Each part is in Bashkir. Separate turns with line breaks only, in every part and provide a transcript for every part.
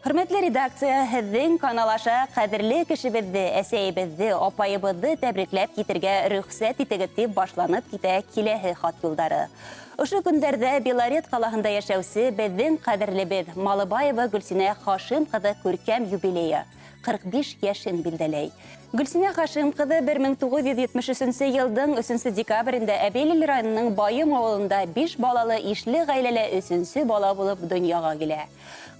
Хөрмәтле редакция, һеҙҙең канал аша ҡәҙерле кешебеҙҙе, әсәйебеҙҙе, апайыбыҙҙы тәбрикләп китергә рөхсәт итегеҙ, тип башланып китә киләһе хат юлдары. Ошо көндәрҙә Белорет ҡалаһында йәшәүсе беҙҙең ҡәҙерлебеҙ Малыбаева Гөлсинә Хашим ҡыҙы күркәм юбилейы 45 йәшен билдәләй. Гөлсинә Хашим ҡыҙы 1973 йылдың 3 декабрендә Әбәйлел районының Байым ауылында 5 балалы ишле ғаиләлә 3-нсе бала булып донъяға килә.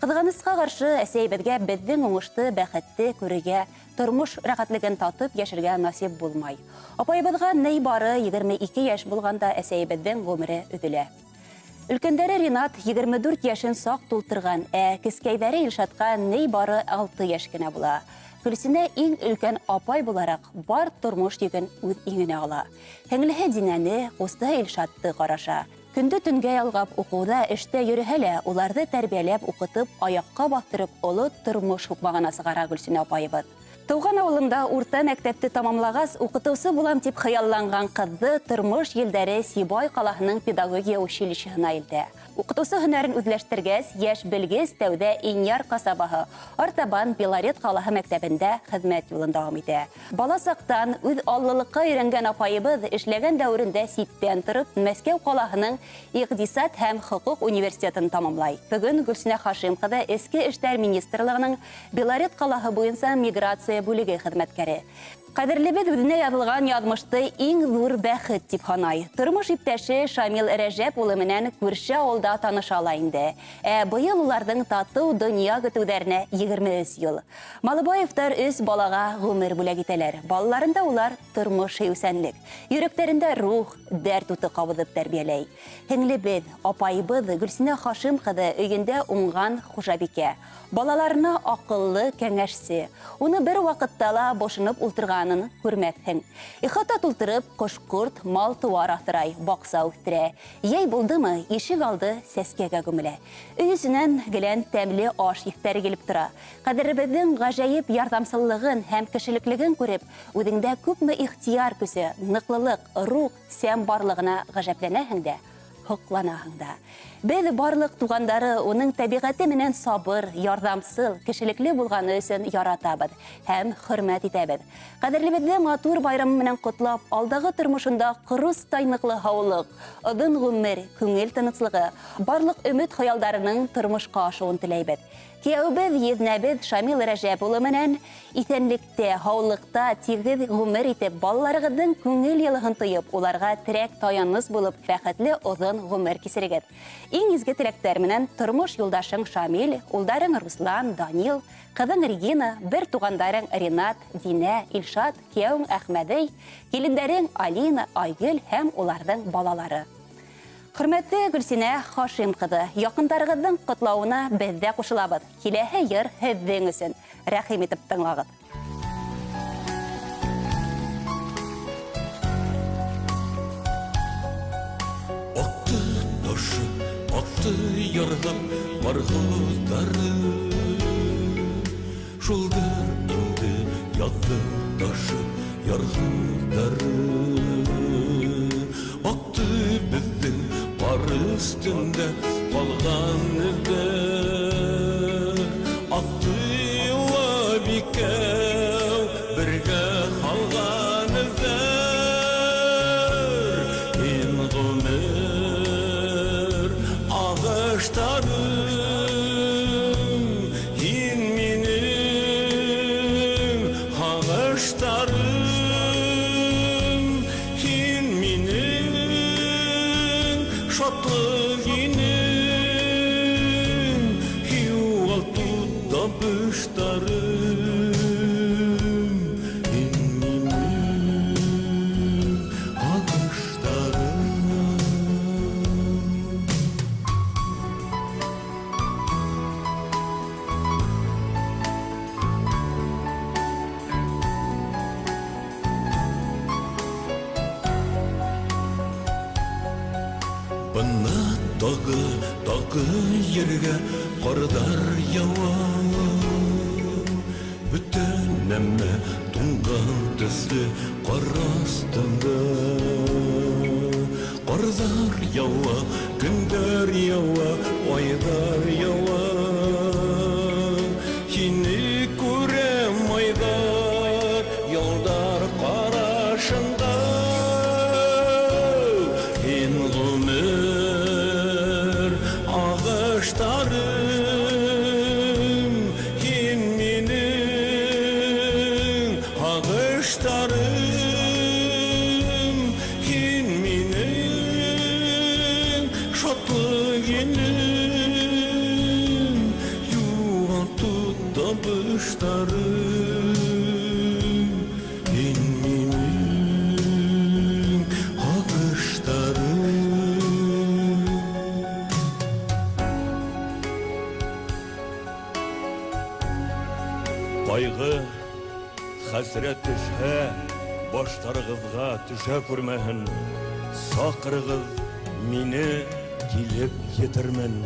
Ҡыҙғанысҡа ҡаршы, әсәйебеҙгә беҙҙең уңышты, бәхетте күрергә, тормош рәхәтлеген татып йәшәргә насип булмай. Апайыбыҙға ни бары 22 йәш булғанда әсәйебеҙҙең ғүмере өҙөлә. Өлкәндәре Ринат 24 йәшен саҡ тултырған, ә кескәйҙәре Илшатҡа ни бары 6 йәш кенә була. Гөлсинә иң өлкән апай булараҡ бар тормош йөген үҙ иңенә ала. Һеңлеһе Динәне, ҡустыһы Илшатты ҡараша. Көндө төнгә ялғап уҡыуҙа, эштә йөрөһә лә, уларҙы тәрбиәләп, уҡытып, аяҡҡа баҫтырып, оло тормош һуҡмағына сығара Гөлсинә апайыбыҙ. Тыуған ауылында урта мәктәпте тамамлағас, уҡытыусы булам тип хыялланған ҡыҙҙы тормош елдәре Сибай ҡалаһының педагогия училищеһына илтә. Уҡытыусы һөнәрен үҙләштергәс, йәш белгес тәүҙә Инъяр ҡасабаһы, артабан Белорет ҡалаһы мәктәбендә хеҙмәт юлын дауам итә. Бала саҡтан үҙ аллылыҡҡа өйрәнгән апайыбыҙ эшләгән дәүерендә ситтән тороп Мәскәү ҡалаһының иҡтисад һәм хоҡуҡ университетын тамамлай. Бөгөн Гөлсинә Хашим ҡыҙы Эске эштәр министрлығының Белорет ҡалаһы буйынса миграция бүлеге хеҙмәткәре. Ҡәҙерлебеҙ үҙенә яҙылған яҙмышты иң ҙур бәхет тип һанай. Тормош иптәше Шамил Рәжәп улы менән күрше ауылда таныша ла инде. Ә быйыл уларҙың татыу донъя көтөүҙәренә 23 йыл. Малыбаевтар өс балаға ғүмер бүләк итәләр. Балаларында улар тормош һөйөүсәнлек, йөрәктәрендә рух, дәрт уты ҡабыҙып тәрбиәләй. Һеңлебеҙ, апайыбыҙ Гөлсинә Хашим ҡыҙы өйөндә уңған хужабикә. Балаларына аҡыллы кәңәшсе. Уны бер ваҡытта ла бошоноп ултырғанын күрмәҫһең. Ихата тултырып, ҡош-ҡорт, мал-тыуар аҫрай, баҡса үҫтерә. Йәй булдымы, ишек алды сәскәгә күмелә. Өй эсенән гелән тәмле аш еҫтәре килеп тора. Ҡәҙеребеҙҙең ғәжәйеп ярҙамсыллығын һәм кешелеклеген күреп, үҙеңдә күпме ихтыяр көсө, ныҡлылыҡ, рух, сәм барлығына ғәжәпләнәһең дә, һоҡланаһың да. Беҙ барлыҡ туғандары уның тәбиғәте менән сабыр, ярҙамсыл, кешелекле булғаны өсөн яратабыҙ һәм хөрмәт итәбеҙ. Ҡәҙерлебеҙҙе матур байрамы менән ҡотлап, алдағы тормошонда ҡоростай ныҡлы һаулыҡ, оҙон ғүмер, күңел тыныслығы, барлыҡ өмөт хыялдарының тормошҡа ашыуын теләйбеҙ. Кейәүебеҙ, еҙнәбеҙ Шамил Рәжәп улы менән иҫәнлектә, һаулыҡта тигеҙ ғүмер итеп, балаларығыҙҙың күңел йылыһын тойоп, уларға терәк таяныс булып, бәхетле оҙон ғүмер кисерегеҙ. Иң изге теләктәр менән тормош юлдашың Шамил, улдарың Руслан, Данил, ҡыҙың Регина, бер туғандарың Ринат, Динә, Илшат, кейәүең Әхмәҙей, килендәрең Алина, Айгөл һәм уларҙың балалары. Хөрмәтле Гөлсинә Хашим ҡыҙы, яҡындарығыҙҙың ҡотлауына беҙ ҙә ҡушылабыҙ. Киләһе йыр һеҙҙең өсөн. Рәхим итеп тыңлағыҙ.
Аҡты ташып, аҡты ярҙап ҡарғыҙҙары. Шулдыр инде яҙҙы ташып ярғыҙҙары. Аҡты беҙҙең ҡар өҫтөндә ҡалған эҙҙәр. Аҡты йылап икәү бергә ҡалған эҙҙәр. Һин ғүмер ағыштарым, һин минең һағыштарым, һин минең шатлыҡ инең, юғалтыу табыштарым, һин минең һағыштарым. Бына тағы, тағы ергә ҡарҙар яуа. Бөтә нәмә туңған төҫлө ҡар аҫтында. Ҡарҙар яуа, көндәр яуа, айҙар яуа. Һағыштарым, һин минең һағыштарым.
Ҡайғы, хәсрәт төшһә, баштарығыҙға төшә күрмәһен. Саҡырығыҙ мине, килеп етермен.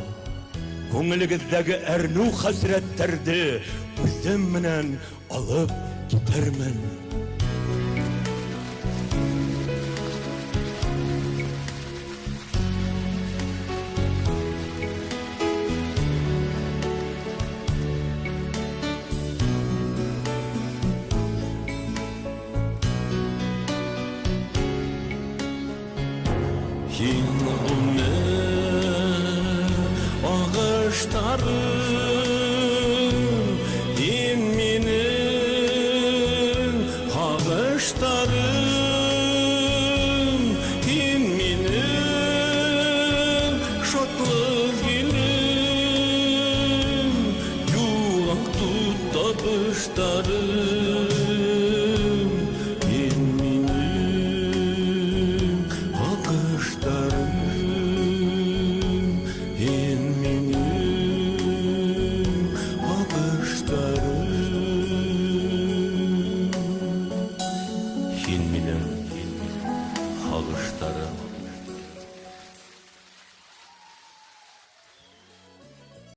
Күңелегеҙҙәге әрнеү хәсрәттәрҙе үҙем менән алып китермен.
Һин ғүмер ағыштарым, һин минең һағыштарым, һин минең шатлыҡ елем, юғалтыу табыштарым, һин минең һағыштарым, һин минең һағыштарым.
Һин минең һағыштарым.